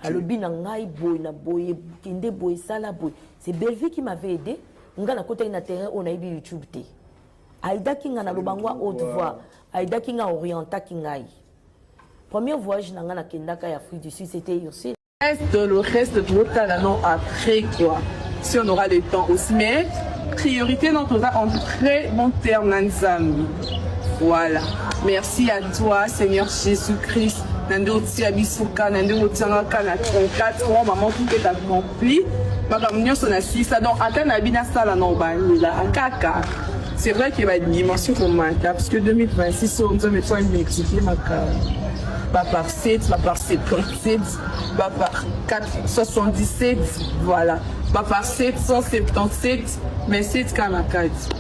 Alobi na ngai boye na boye, kende boye, sala boye. C'est Bellevue qui m'avait aidé. Nga nakotaki na terrain oyo nayebi YouTube te. Aidaki nga, naloba ngo à haute voix. Aidaki nga, orientaki ngai. Premier voyage na nga nakendaka ya Afrique du Sud, c'était Ursule. Reste, le reste, totala non après quoi. Si on aura le temps aussi. Mais priorité, non, toza en très bon terme na Nzambe. Voilà. Merci à toi, Seigneur Jésus-Christ. Na nde otia biso ka, na nde otiangaka na 34 ans, maman, tout est accompli. Makambo nyonso na sisa, donc ata na bino asala na obandela kaka. C'est vrai que badimension komata, parce que 2026 oyo Nzambe faut multiplier makambo. Ba par 7, ba par 77, ba par 4, 77, voilà. Ba par 777, mais 7 kaka na kati.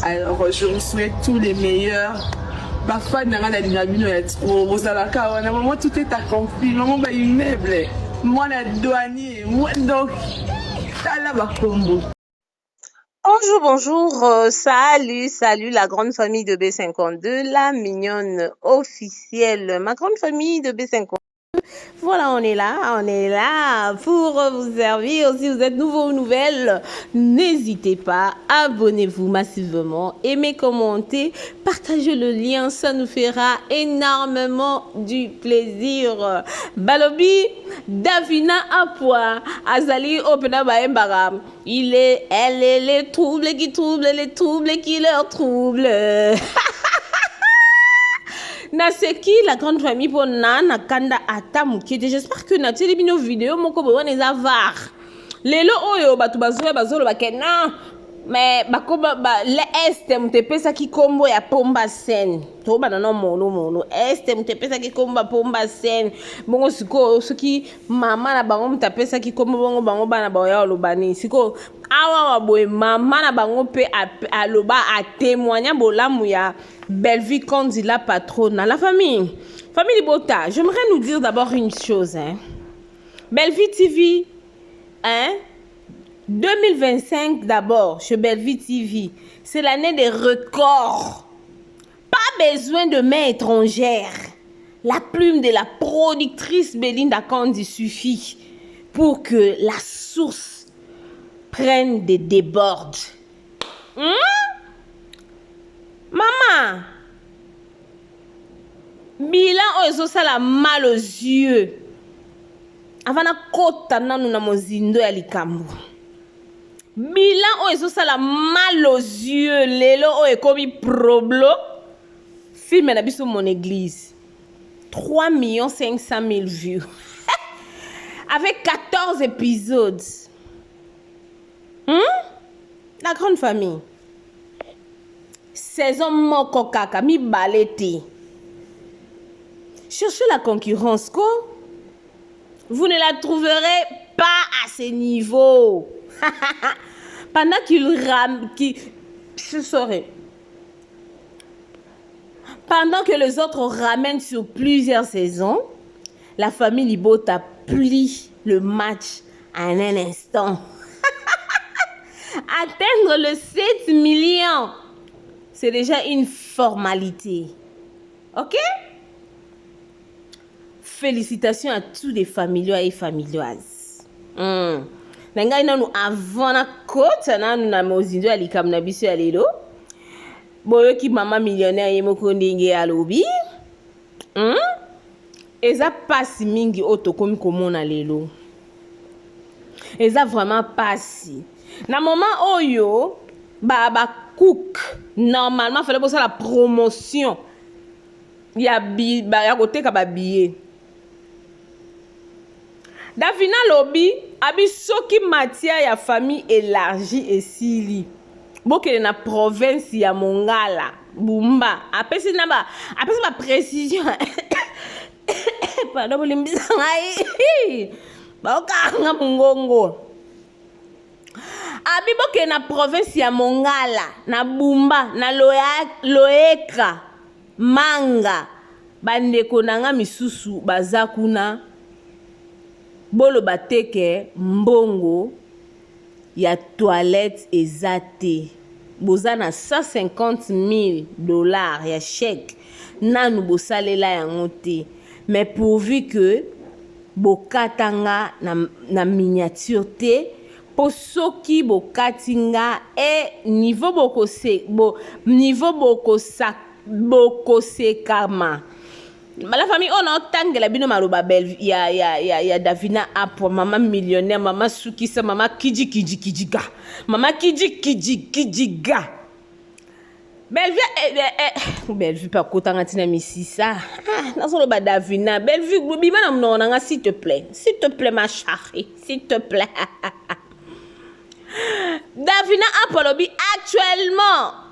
Alors, je vous souhaite tous les meilleurs. Bafans na nga, nalinga bino ya trop. Bozalaka wana, maman, tout est accompli, maman, baimmeuble, mwana douanier, donc tala bakombo. Bonjour, bonjour, salut, salut la grande famille de B52, la mignonne officielle, ma grande famille de B52. Voilà, on est là pour vous servir. Si vous êtes nouveau ou nouvelle, n'hésitez pas, abonnez-vous massivement, aimez, commentez, partagez le lien, ça nous fera énormément du plaisir. Balobi, Davina Apwa, Azali Opena Baembara, il est, elle est les troubles qui troublent, les troubles qui leur troublent. Naseki la grande famille mpo na na kanda ata moke te. J'espère que natieli bino video moko boye wana eza var. Lelo oyo bato bazoya bazoloba ke non, mais bakoma ba, le este moto epesaki nkombo ya Pomba Scène. Tobanda no molo molo este moto epesaki nkombo ya Pomba Scène. Bongo sikoyo soki mama na bango moto apesaki nkombo, bongo bango bana baoya oloba nini sikoyo awa? Boye mama na bango mpe aloba, atémoigna bolamu ya Bellevue Kandi, la patronne. La famille, famille Bota, j'aimerais nous dire d'abord une chose, hein. Bellevue TV, hein, 2025 d'abord, chez Bellevue TV, c'est l'année des records. Pas besoin de main étrangère. La plume de la productrice Belinda Kandi suffit pour que la source prenne des débordes. Mama, bilan oyo ezosala mal aux yeux. Avant nakota nanu na mozindo ya likambo, bilan oyo ezosala mal aux yeux lelo oyo ekomi problo, film na biso Mon Église, 3 millions 500 000 vues avec 14 épisodes. La grande famille, saison moko kaka, mibale te. Cherchez la concurrence ko, vous ne la trouverez pas à ce niveau. Pendant qu'il ram qui ce serait pendant que les autres ramènent sur plusieurs saisons, la famille Libota plie le match en un instant. Atteindre le 7 millions, c'est déjà une formalité. Ok. Félicitations à tous les familiaux et familioises. Na ngai nanu, avant nakota nanu na mozindo ya likambo na biso ya lelo, boyoki mama millionnaire ye moko ndenge alobi. Eza mpasi mingi oyo tokomi komona lelo, eza vraiment mpasi. Na moment oyo bacook ba normalement fallait bosala promotion ya, bi, ba, ya koteka babillet. Davina alobi abi soki matière ya famille élargie esili, bokende na province ya Mongala, Bumba. Apesi na ba apesi baprécision. Pardon, bolimbisa ngai, baokanga mongongo. Abi bokende na province ya Mongala, na Bumba, na Loeka Manga. Bandeko na nga misusu baza kuna, boloba te ke mbongo ya toilette eza te. Boza na 150 000 $ ya chèque, nanu bosalela yango te, mais pourvu que Bokata nga na, na miniature te po soki bokati nga e niveau bokose bo niveau bokosa bokosekama la famille oyo naotangela bino maloba belle ya, ya, ya, ya Davina Apwa mama millionnaire mama sukisa mama kiji kiji kijiga mama kiji kiji kijiga Bellevue eh, eh, eh. Bellevue pe akotanga ntina misisa ah, nazoloba Davina Bellevue bima na monoko na nga s'il te plaît s'il te plaît ma chérie s'il te plaît Davina apo alobi actuellement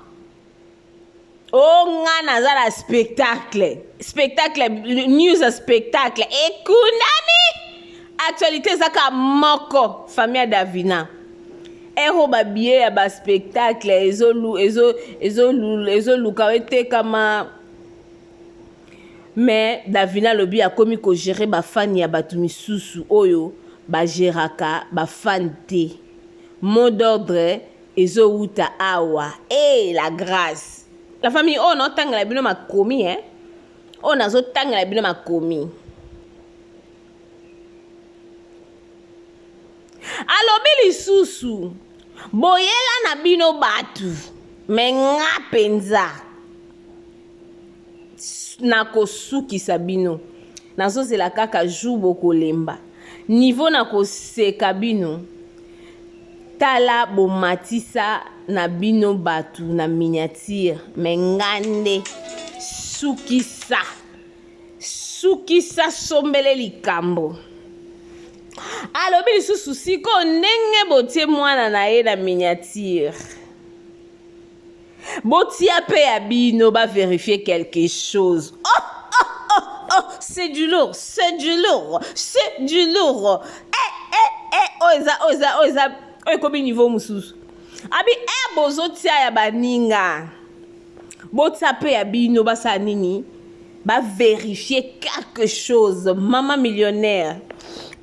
o oh, nga naza na spectacle spectacle news ya spectacle ekundami actualité eza kaka moko famille ya Davina Heure oyo ba billets ya ba spectacle ezo ezo ezo ezoluka etekama mais Davina alobi akomi ko gerer ba fan ya batu misusu oyo ba geraka ba fan te mot d'ordre ezo wuta awa eh la grace la famille oyo nao tangela bino makomi hein oyo nazo tangela bino makomi. Alobi lisusu, Boyela na bino batu, mais nga penza nakosukisa bino. Nazozela kaka jour bokolemba. Niveau nakoseka bino. Tala bomatisa na bino batu na miniature, mais nga nde sukisa. Sukisa sombele likambo. Alobi lisusu sikoyo ndenge botie mwana na ye na miniature botia pe ya bino ba verifier quelque chose. Oh oh oh oh c'est du lourd, c'est du lourd, c'est du lourd. Eh eh eh oyo eza oyo eza oyo eza oyo ekomi niveau mosusu. Abi eh bozotia ya baninga. Botia pe ya bino basala nini? Ba verifier quelque chose. Mama millionnaire.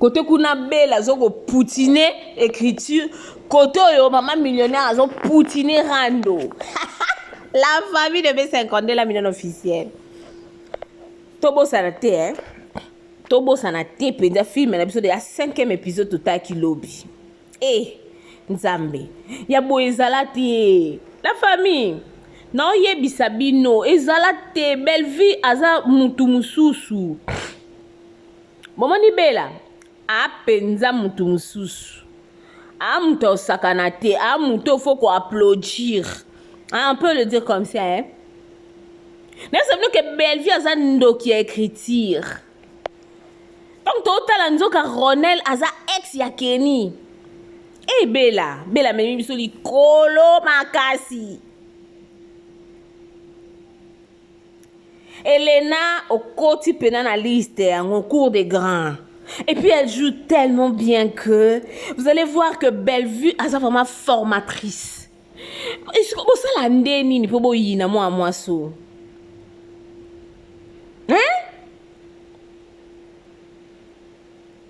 Kote kuna Bella azo ko poutiner écriture. Kote oyo mama millionnaire azo poutiner rando. La famille de B52 la million officielle. Tobosana te hein. Tobosana te penza film na biso de la cinquième épisode totaki lobi. Eh nzambe ya boye ezala te la famille naoyebisa bino ezala te bellevue aza mutu mususu bomoni bela apenza mutu mususu a mutu osakana te a mutu faut ko applaudir ah, on peut le dire comme ça hein nayebisa bino ke bellevue aza ndoki ya écriture Donc totala nzoka Ronel aza ex ya Kenny. Eh Bella, Bella amemi biso likolo makasi. Elena okoti pena na liste yango cours des grands. Et puis elle joue tellement bien que vous allez voir que Bellevue aza vraiment formatrice. Bosala nde nini po boyina mwa mwasi oyo? Hein?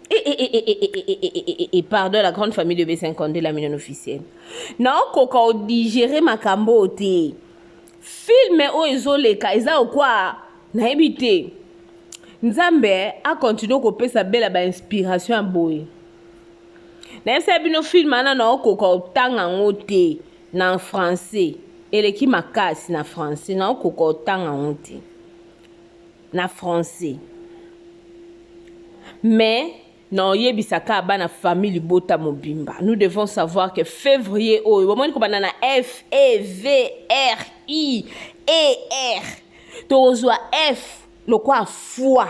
Et, et, et, et, et, et, et, et, et, pardon, la grande famille de B52, la mignonne officielle. Naokoka odigere makambo te. Film oyo ezoleka eza okwa nayebi te. Nzambe a continue kopesa Bella ba inspiration ya boye. Nayebisa bino film wana naokoka otanga yango te na français. Eleki makasi na français naokoka otanga yango te. Na français mais na oyebisa kaka bana famille libota mobimba nous devons savoir que février oyo bomoni kobanda na F E V R I E R tokozwa F lokwa foi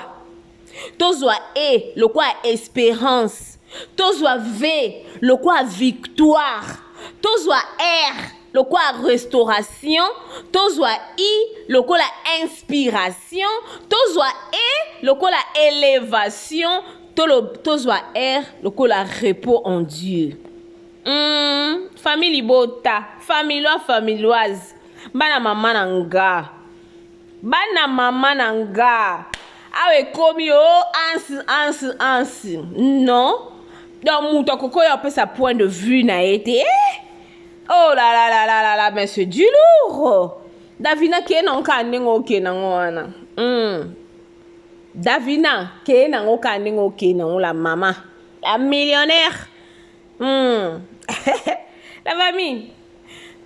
tozwa E lokwa espérance tozwa V lokwa victoire tozwa R lokola restauration, tozwa I lokola inspiration, tozwa E lokola elevation, tozwa R lokola repos en Dieu. Famille libota, familiois, familioise, bana mama na nga. Bana mama na nga. Awa ekomi o oh, ansi ansi ansi. Non. Donc moto akoki oyo apesa point de vue na ye te. Eh? Oh là là là là là là, mais c'est du lourd. Davina kee na nka ndenge okee nango wana. Davina keye nango kaka ndenge okeye nango la mama la millionnaire hmm. La famille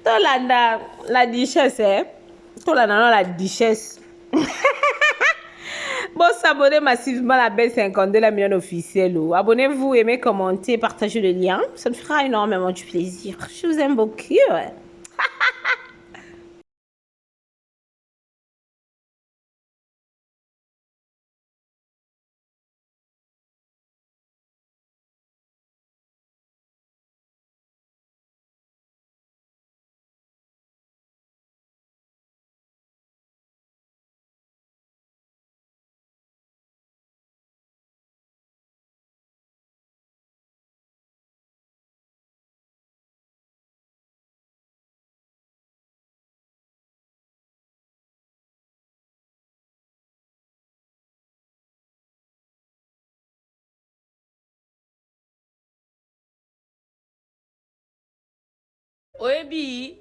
tolanda la duchesse eh? Tolanda no la duchesse. Bon, s'abonner massivement à la belle 52, la million officielle. Abonnez-vous, aimez, commentez, partagez le lien. Ça me fera énormément du plaisir. Je vous aime beaucoup. Oyebi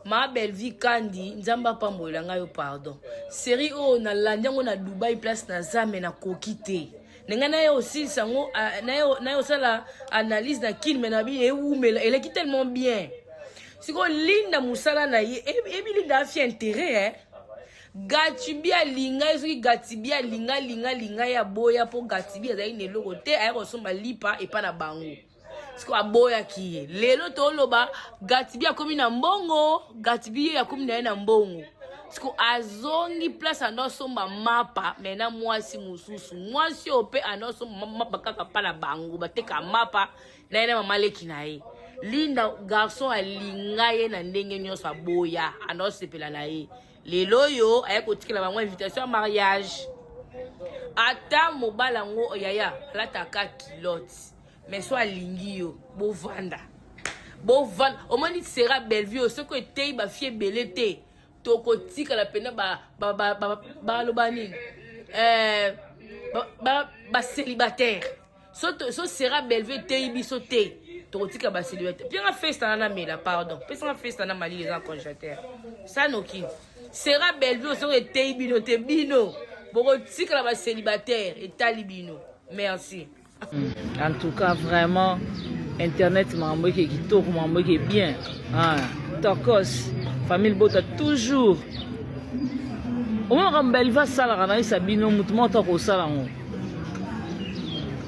ma Bellevue Kandi nzambe apambolela ngai yo pardon série oyo nalandi yango na Dubai place na zame nakoki te na ngai naye osilisa yango naye osala analyse na kin me nabi ewumela eleki tellement bien sikoyo linda mosala na ye eyebi linda afi intérêt eh? Gatibi alinga ye soki Gatibi alinga alinga alinga ye aboya mpo Gatibi azalaki na eloko te aya kosomba lipa epa na bango siko aboyaki ye lelo toloba Gatibi akomi na mbongo Gatibi ye akomi na ye na mbongo siko azongi place ando asomba mapa me na mwasi mosusu mwasi oyo mpe ando asomba mapa kaka mpa na bango bateka mapa na ye na mama leki na ye linda garçon alinga ye na ndenge nyonso aboya ando asepela na ye lelo oyo aye kotikela bango invitation ya mariage ata mobali yango yaya alataka kilote mais so alingi yo bovanda bovanda omoni sera bellevue oyo soki eteyi bafi ebele te tokotikala mpena baloba nini eh, bacélibataire so, so sera bellevue eteyi biso te tokotika bacélibataire pianga festa na namela pardon pesanga festa na malili eza congélateur sanoki sera bellevue soki eteyi bino te bino bokotikala bacélibataire etali bino merci En tout cas, vraiment, Internet makambo eke kitoko, makambo eke bien. Ah, tokos, famille Bota toujours. Omona makambo Belva asalaka nayesa bino motu moko ta kosala yango.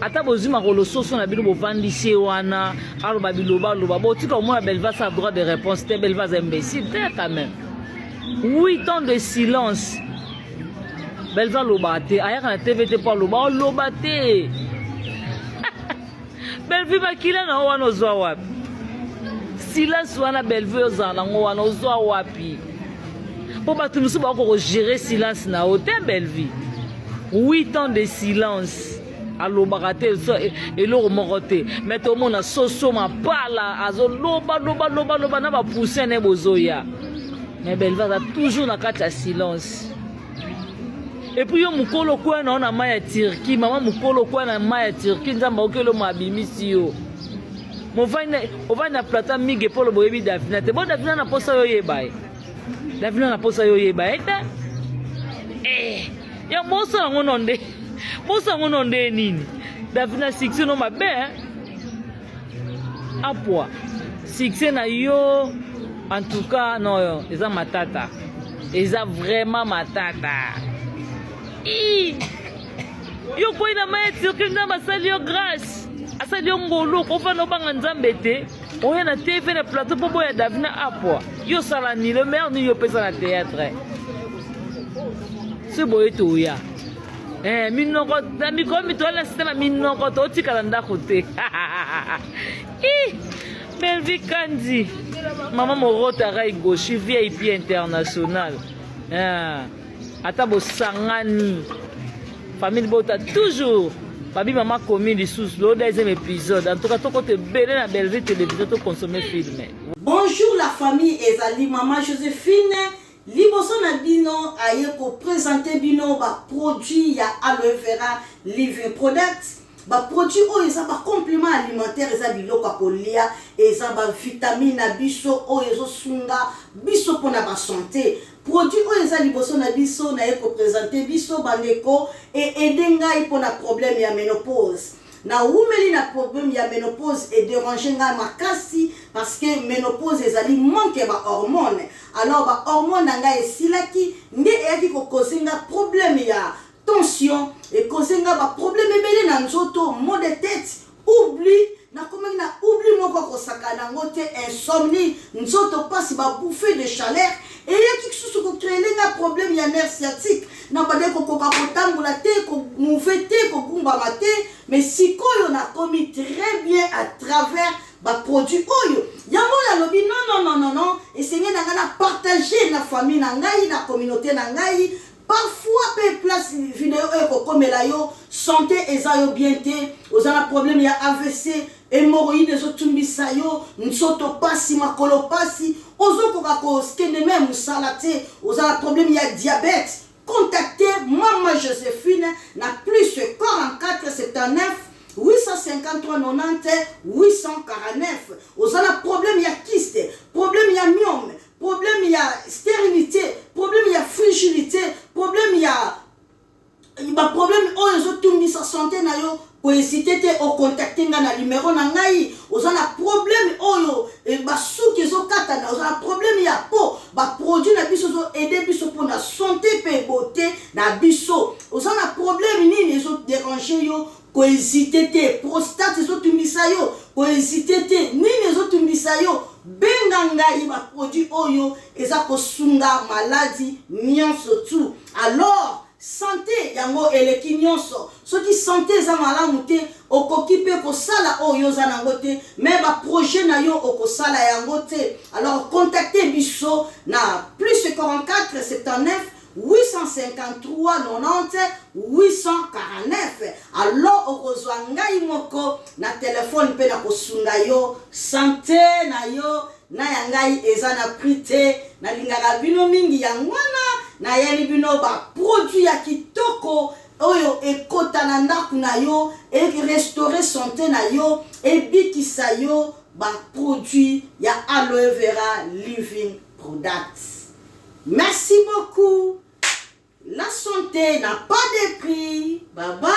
Ata bozwi makolo soso na bino bovandisi ye wana aloba biloba aloba botika komona Belva asala droit de réponse te Belva aza imbécile te quand même. 8 ans de silence. Belva aloba te ayaka na TV te mpo aloba oloba te Bellevue makila na yo wana ozwa wapi silence wana Bellevue ozala nango wana ozwa wapi mpo bato mosusu bakoka kogere silence na yo te Bellevue 8 ans de silence alobaka te eloko moko te me tomona soso mapala azoloba loba loba loba na bapoussin ne bozoya mais Bellevue aza toujours na kati ya silence epuis yo mokolo okwea na yo na mai ya turquie mama mokolo okwea na mai ya turquie nzambe aoki eloma abimisi yo ovandi na plateau mige mpo loba oyebi davina te bo davina na mposa yo oyeba ye davina na mposa yo oyeba ye te eh, ya boso yango no nde boso yango no nde nini davina succès no mabe apwa succès na yo en tout cas non yo eza matata eza vraiment matata Ii. yo kwei na mai ya turki nzambe asali yo grâce asali yo ngolu okofanda obanga nzambe te oya na tv na plateau mpo boya davina apwa yo osala nini le meilleur nini yo opesa na théâtre soki boye toya Eh, minoko na mikolo mitola na systeme ya minoko totikala ndako te Ih, Bellevue Kandi mama Morota Rai Goshi VIP international eh, ata bosangani famille bota toujours babi mama komi lisusu lo deuxième épisode en tout cas tokota ebele na Bellevue télévision tokonsome film Bonjour la famille ezali maman Josephine Liboso na bino aye ko presenter bino ba produits ya aloe vera living products. Ba produits oyo eza ba complements alimentaires, eza biloko ya kolia, eza ba vitamines na biso oyo ezo sunga biso pona ba sante. Produit oyo eza liboso na biso naye ko presenter biso ba ndeko e aider ngai pona problème ya menopause. Na wumeli na problème ya menopause e deranger ngai makasi parce que menopause ezali manque ya ba hormones. Alors ba hormones na ngai esilaki nde eyaki ko causer nga problème ya tension, e causer nga ba problème ebele na nzoto, maux de tete, oubli, nakomaki na oubli moko kosakana yango te, insomnie, nzoto pasi, ba bouffées de chaleur eyaki lisusu ko creer nga problème ya nerf sciatique, nabandaki kokoka kotambola te, ko mouver te, kogumbama te, mais sikoyo nakomi très bien à travers ba produits oyo. Yango nalobi non non non non non, esengeli na ngai na partager na famille na ngai, na communauté na ngai. Parfois pe place video oyo ekokomela yo sante eza yo bien te, oza na problème ya avc, hemorroïde ezotumbisa yo, nzoto pasi, makolo pasi, ozokoka kokende meme mosala te, oza na problème ya diabète, contacte mama Josephine na plus 44 79 853 90 849. Oza na problème ya kyste, problème ya myome, problème ya sterilité, problème ya frigidité, problème ya ba problème oyo ezotungisa santé na yo, kohésite te ocontacte nga na numero na ngai. Oza na problème oyo basuki ezokatana, oza na problème ya peau, baproduit na biso ezoaide biso mpona santé mpe beauté na biso. Oza na problème nini ezoderange yo, kohésite te. Prostate ezotungisa yo, kohésite te. Nini ezotungisa yo, benga ngai. Baproduit oyo eza kosunga maladi nyonso tu. Alors santé yango eleki nyonso. Soki santé eza malamu te, okoki mpe kosala oyo oza nango te, mais baprojet na yo okosala yango te. Alors contacte biso na plus 44 79 853 90 849. Alors okozwa ngai moko na telefone mpe na kosunga yo. Santé na yo na ya ngai eza na prix te. Nalingaka bino mingi, yango wana nayeli bino baproduit ya kitoko oyo ekota na ndako na yo, erestaure santé na yo, ebikisa yo. Baproduit ya Aloe Vera Living Products. Merci beaucoup. La santé n'a pas de prix. Bye bye.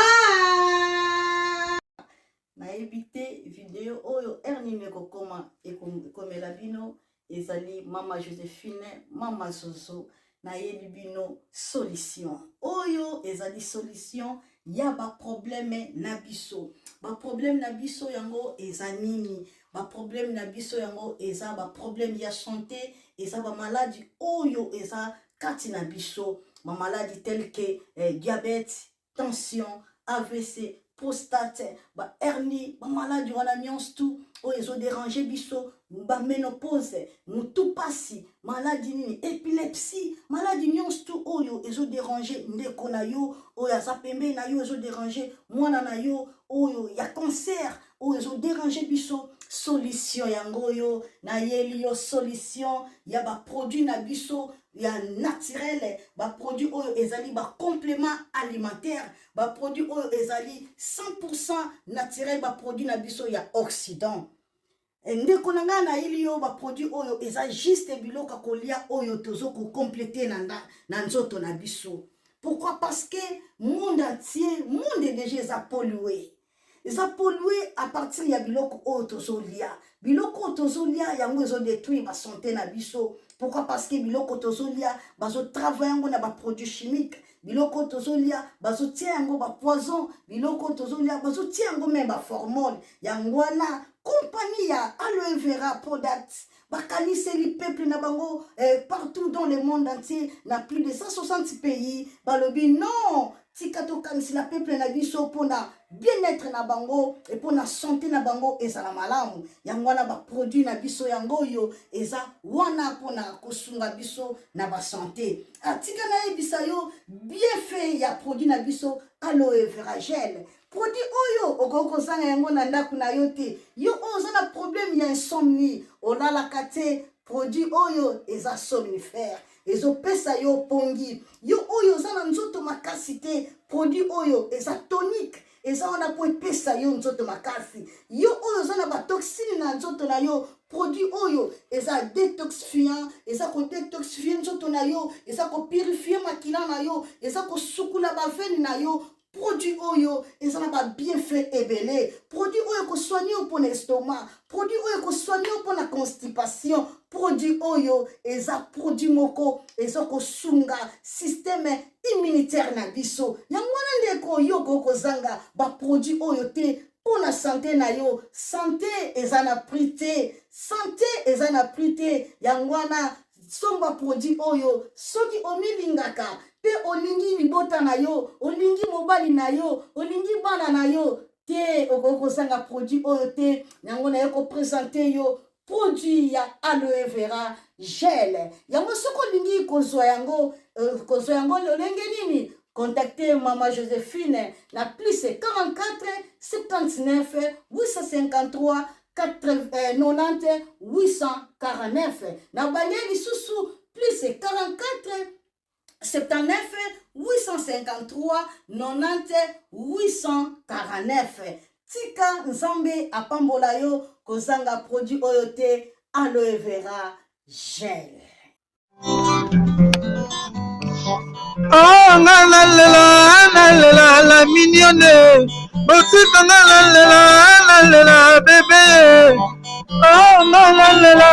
Nayebi te video oyo heure nini ekokoma ekomela bino. Ezali mama Josephine, mama Zozo, nayeli bino solution. Oyo ezali solution ya ba problème na biso. Ba problème na biso yango eza nini? Ba problème na biso yango eza ba problème ya santé, eza ba maladi oyo eza kati na biso, ba maladi tel que diabète, tension, AVC, prostate, ba hernie, ba maladi wana nyonso tu oyo ezoderange biso, ba ménopause, mutu pasi, maladi nini, épilepsie, maladi nyonso tu oyo ezoderange ndeko na yo oyo aza pembeni na yo, ezoderange mwana na yo oyo ya cancer, oyo ezoderange biso. Solution yango oyo nayeli yo, solution ya baproduit na biso ya naturel, baproduit oyo ezali bacomplément alimentaire, baproduit oyo ezali 100% naturel, baproduit na biso ya Occident. Ndeko na ngai, nayeli yo baproduit oyo eza juste biloko ya kolia oyo tozo kocompléter na nzoto na biso. Pourquoi? Parce que monde entier, monde déjà eza pollué, eza pollué à partir ya biloko oyo tozolia. Biloko oyo tozolia yango ezodétruire basanté na biso. Pourquoi? Parce que biloko tozolia, bazotravaille yango na baproduit chimique. Biloko oyo tozolia, bazotia yango bapoison. Biloko oyo tozolia, bazotia yango même baformol. Yango wana compagnie ya Aloe Vera Products bakaniseli peuple na bango partout dans le monde entier, na plus de 160 pays. Balobi non, tika tokanisela peuple na biso mpona bien-être na bango e mpona santé na bango ezala malamu. Yango wana baproduit na biso yango oyo eza wana mpona kosunga biso na basanté. Atika nayebisa yo bienfait ya produit na biso Aloe Vera Gel. Produit oyo okoki kozanga yango na ndako na yo te. Yo oyo oza na problème ya insomnie, olalaka te, produit oyo eza somnifère, ezopesa yo pongi. Yo oyo oza na nzoto makasi te, produit oyo eza tonique, eza wana mpo epesa yo nzoto makasi. Yo oyo oza na batoki batoxine na nzoto na yo. Produit oyo eza detoxifiant, eza kodetoxifie nzoto na yo, eza kopurifie makila na yo, eza kosukula bavene na yo. Produit oyo eza na babienfait ebele. Produit oyo ekosoigne yo mpona estomac, produit oyo ekosoigne yo mpona constipation. Produit oyo eza produit moko eza kosunga systeme immunitaire na biso. Yango wana ndeko, yo okoki kozanga baproduit oyo te mpo na sante na yo. Sante eza na prix te, sante eza na prix te. Yango wana somba produit oyo soki omilingaka mpe olingi libota na yo, olingi mobali na yo, olingi bana na yo te, okoki kozanga produit oyo te. Yango naye kopresente yo produit ya aloe vera gel. Yango soki olingi kozwa yango, kozwa yango lolenge nini? Contacte mama Josephine na plus 44 79 853 90 849. Na bande lisusu plus 44 79 853 90 849. Tika Nzambe apambola yo, kozanga produit oyo te, aloe vera gel. Oh, nga nalela, nalela la mignonne, botika nga nalela, nalela bebe. Oh, nga nalela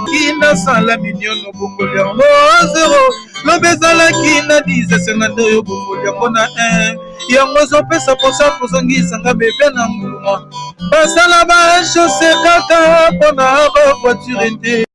kinasala mignonne, obongoli yango zero, lobi ezalaki na 10, esenga nde oyo obongoli yango na 1. Yango ezopesa mposa kozongisa nga bebe na nguluma, basala ba chausse kaka mpona ba voiture te.